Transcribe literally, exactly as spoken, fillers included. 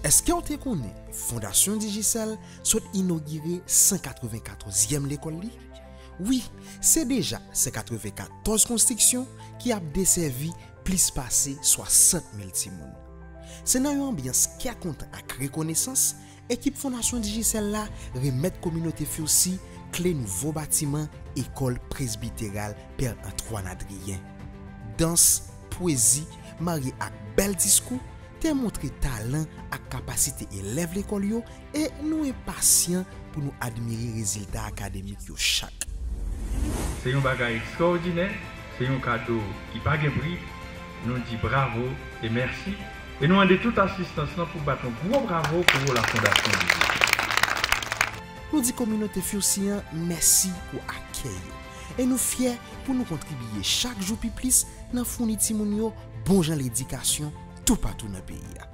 Èske w te konnen Fondasyon Digicel sot inogire san katrevenkatòzyèm lekòl li? Wi, se deja san katrevenkatòz konstriksyon ki ap desèvi plis pase swasant mil timoun. Se nan yon anbyans kè kontan ak rekonesans, ekip Fondasyon Digicel la remèt kominote Furcy kle nouvo batiman Ekòl Presbiteral Pè Antoine Adrien. Dans, pwezi, marye ak bèl diskou, te montre talan ak kapasite elèv lekòl yo, e nou enpasyan pou nou admire rezilta akademik yo chak. Se yon bagay ekstraòdinè, se yon kado ki pa gen pri. Nou di bravo e mèsi, e nou mande tout asistans lan pou bat yon gwo bravo pou la Fondasyon Digicel. Nou di kominote Furcy an mèsi pou akèy yo, e nou fyè pou nou kontribiye chak jou pi plis nan founi timoun yo bon jan ledikasyon toupatou nan peyi a.